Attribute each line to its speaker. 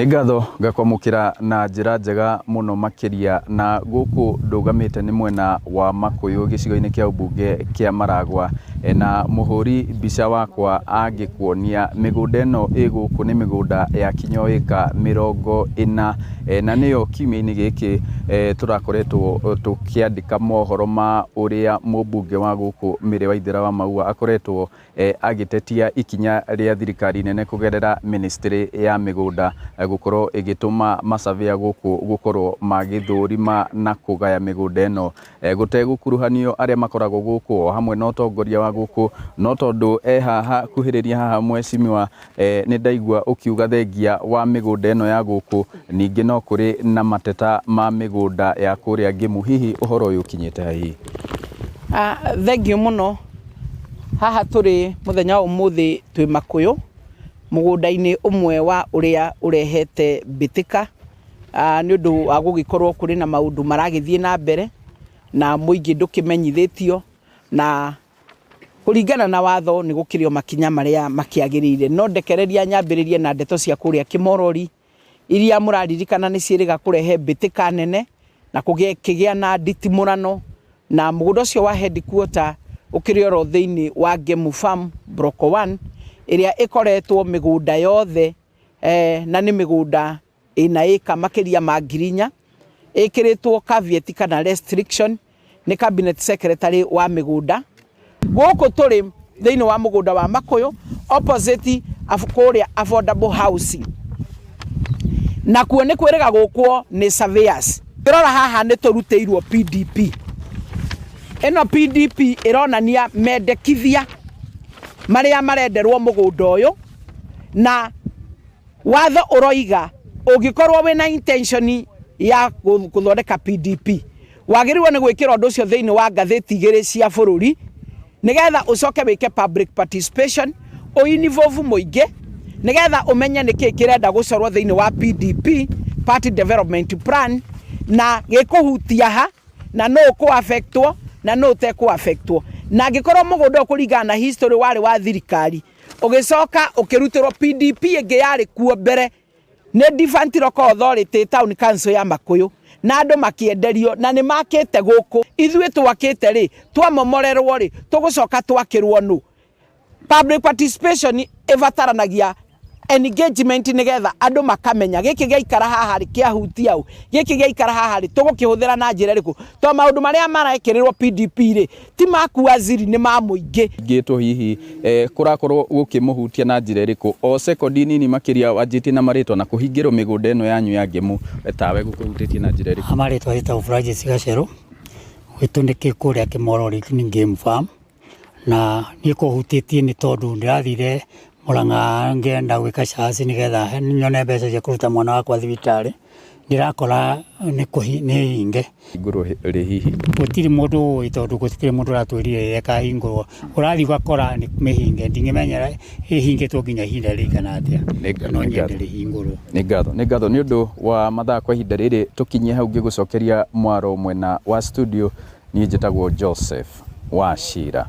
Speaker 1: Nĩ ngatho ngakwamũkĩra na njĩra njega mũno makĩria, na gũkũ ndũgamĩte nĩ mwena wa Makũyũ gĩcigo-inĩ kĩa ũmbunge kĩa Maragwa, na mũhũri mbica wakwa angĩkuonia mĩgũnda ĩno ĩ gũkũ nĩ mĩgũnda ya kinya ĩka 40, na nĩyo kiumia-inĩ gĩkĩ tũrakoretwo tũkĩandĩka mohoro ma ũrĩa mũmbunge wa gũkũ Mary Waithera wa Maua akoretwo agĩtetia ikinya rĩa thirikari nene kũgerera ministry ya mĩgũnda gũkorwo ĩgĩtũma masurveyor gũkũ gũkorwo magĩthũrima na kũgaya mĩgũnda ĩno gũtegũkuruhanio arĩa makoragwo gũkũ o hamwe na ũtongoria wa gũkũ. No tondũ e haha kuhĩrĩria haha mheshimiwa, nĩ ndaigua ũkiuga thengia wa mĩgũnda ĩno ya gũkũ ningĩ no kũrĩ na mateta ma mĩgũnda ya kũrĩa Ngĩmu, hihi ũhoro ũyũ ũkinyĩte ha hihi?
Speaker 2: Thengiũ mũno. Haha tũrĩ mũthenya wa ũmũthĩ twĩ Makũyũ, mũgũnda-inĩ ũmwe wa ũrĩa ũrehete mbĩtĩka nĩ ũndũ wa gũgĩkorwo kũrĩ na maũndũ maragĩthiĩ na mbere na mũingĩ ndũkĩmenyithĩtio, na kũringana na watho nĩ gũkĩrĩ o makinya marĩa makĩagĩrĩire. No ndekereria nyambĩrĩrie na ndeto cia kũrĩa Kĩmorori iria mũraririkana nĩ ciĩrĩga kũrehe mbĩtĩka nene na kũgĩa na nditimũrano, na mũgũnda ũcio wa headquarter ũkĩrĩ oro thĩinĩ wa Ngemu Farm Block 1 ĩrĩa ĩkoretwo mĩgũnda yothe, na nĩ mĩgũnda ĩna ĩka makĩria ma 4,000 ĩkĩrĩtwo caveat kana restriction nĩ cabinet secretary wa mĩgũnda. Gũkũ tũrĩ thĩinĩ wa mũgũnda wa Makũyũ opposite kũrĩa affordable housing, nakuo nĩ kwĩrĩga gũkwo nĩ surveyors. Tũrora haha nĩ tũrutĩirwo PDP. Ĩno PDP ĩronania mendekithia marĩa marenderwo mũgũnda ũyũ, na watho ũroiga ũngĩkorwo wĩna intention ya gũthondeka PDP wagĩrĩirwo nĩ gwĩkĩra ũndũ ũcio thĩinĩ wa ngathĩti igĩrĩ cia bũrũri nĩgetha ũcoke wĩke public participation, ũinvolve mũingĩ nĩgetha ũmenye nĩkĩ kĩrenda gũcorwo thĩinĩ wa PDP, Party Development Plan, na gĩkũhutia ha na nũ ũkũ-affectwo na nũ ũtekũ-affectwo. Na angĩkorwo mũgũnda ũyũ kũringana na history warĩ wa thirikari, ũgĩcoka ũkĩrutĩrwo PDP ĩngĩ yarĩ kuo mbere nĩ Defunct Local Authority Town Council ya Makũyũ, na andũ makĩenderio na nĩ makĩte gũkũ, ithuĩ twakĩte rĩ, twamomorerwo rĩ, tũgũcoka twakĩrwo nũ? Public participation ĩbataranagia engagement nĩgetha andũ makamenya gĩkĩ gĩaikara haha rĩ kĩahutia ũ, gĩkĩ gĩaikara haha rĩ tũgũkĩhũthĩra na njĩra ĩrĩkũ, tondũ maũndũ marĩa marekĩrĩrwo PDP rĩ ti maku waziri, nĩ ma mũingĩ.
Speaker 1: Ngĩtwo hihi kũrakorwo gũkĩmũhutia na njĩra ĩrĩkũ o sekondi nini makĩria wanjĩtie na marĩtwa na kũhingĩrwo mĩgũnda ĩno yanyu ya Ngemu, tawe gũkũhutĩtie na njĩra ĩrĩkũ?
Speaker 3: Marĩtwa ĩtagwo Francis Gacerũ, gwitũ nĩ kũrĩa Kĩmorori nĩ Game Farm, na niĩ kũhutĩtie nĩ tondũ ndĩrathire Mũrang'a ngĩenda gwĩka caci nĩgetha nyone mbeca cia kũruta mwana wakwa thibitarĩ, ndĩrakora nĩ hinge.
Speaker 1: Hingũrwo rĩ hihi?
Speaker 3: Gũtirĩ mũndũ ũĩ tondũ gũtirĩ mũndũ ũratwĩrire rĩrĩa ĩkahingũrwo. Ũrathiĩ ũgakora nĩ mĩhinge, ndingĩmenya ĩhingĩtwo nginya ihinda rĩigana atĩa, no nyende rĩhingũrwo.
Speaker 1: Nĩ ngatho, nĩ ngatho nĩ ũndũ wa mathaa kwa ihinda rĩrĩ tũkinyie hau ngĩgũcokeria mwaro mwena wa studio. Niĩ njĩtagwo Joseph Wachira.